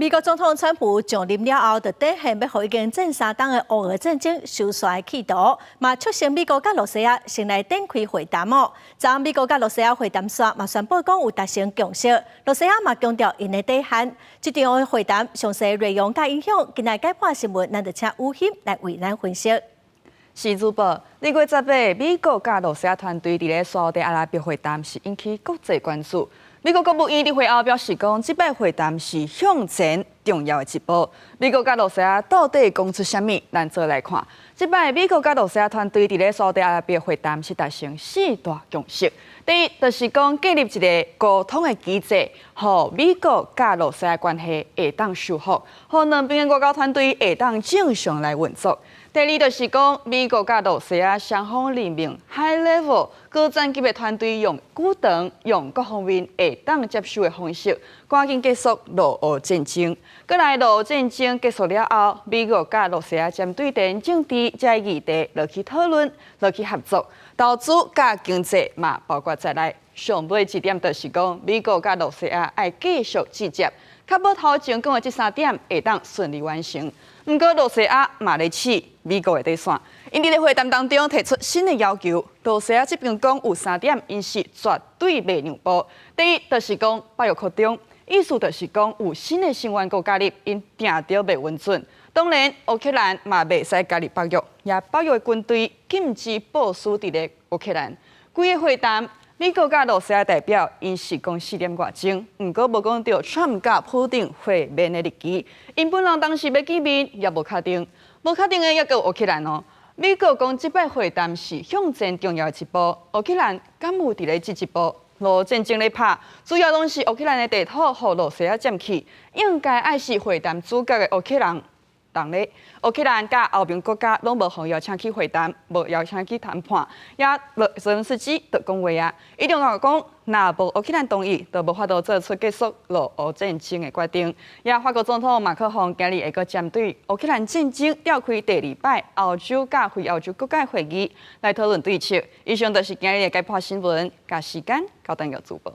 美國總統川普上任了後，就展現欲予已經戰3冬的烏俄戰爭收煞的企圖，嘛促成美國佮羅西亞先來展開會談哦。昨昏美國佮羅西亞會談煞嘛宣布講有達成共識，羅西亞嘛強調𪜶的底線。這場會談詳細內容佮影響，今仔解盤新聞，咱就請吳欣來為咱分析。是主播，2月18，美國佮羅西亞團隊佇咧沙烏地阿拉伯會談是引起國際關注。美國國務院佇會後表示講，這擺會談是向前重要的一步。美國佮羅西亞到底講出啥物？咱做來看。這擺美國佮羅西亞團隊佇咧沙烏地阿拉伯會談是達成四大共識。第一，就是講建立一个溝通的機制，予美國佮羅西亞關係會當修復，予兩邊的外交團隊會當正常來運作。第二，就是講美國佮羅西亞雙方任命 high level 高層級的團隊，用久長、用各方面會當接受的方式，趕緊結束俄烏戰爭。閣來，俄烏戰爭結束了後，美國佮羅西亞針對地緣政治這議題落去討論、落去合作，投資佮經濟嘛包括在內。上尾一點就是講，美國佮羅西亞愛繼續直接，確保頭前講的這三點會當順利完成。毋過羅西亞嘛咧試美國的底線，𪜶佇咧會談當中提出新的要求。羅西亞這邊講有三點，𪜶是絕對袂讓步。第一，就是講北約擴張，意思就是講有新的成員國加入，𪜶定著袂允准。當然，烏克蘭嘛袂使加入北約，也北約的軍隊禁止部署佇咧烏克蘭。規个會談，美國佮羅西亞代表𪜶是講4點外鐘，毋過無講著川普佮普丁會面的日期。𪜶本人當時欲見面也無確定，無確定的猶閣有烏克蘭哦。美國講這擺會談是向前重要的一步，烏克蘭敢有佇咧這一步？俄烏戰爭咧拍，主要攏是烏克蘭的地土予羅西亞佔去，應該愛是會談主角的烏克蘭。當咧，烏克蘭佮歐盟國家攏無予邀請去會談，無邀請去談判。也澤倫斯基就講話啊，伊就講，若無烏克蘭同意，就無法度做出結束俄烏戰爭的決定。也法國總統馬克宏今日會閣針對烏克蘭戰爭召開第二擺歐洲佮非歐洲國家會議來討論對策。以上就是今日的解盤新聞，共時間交轉予主播。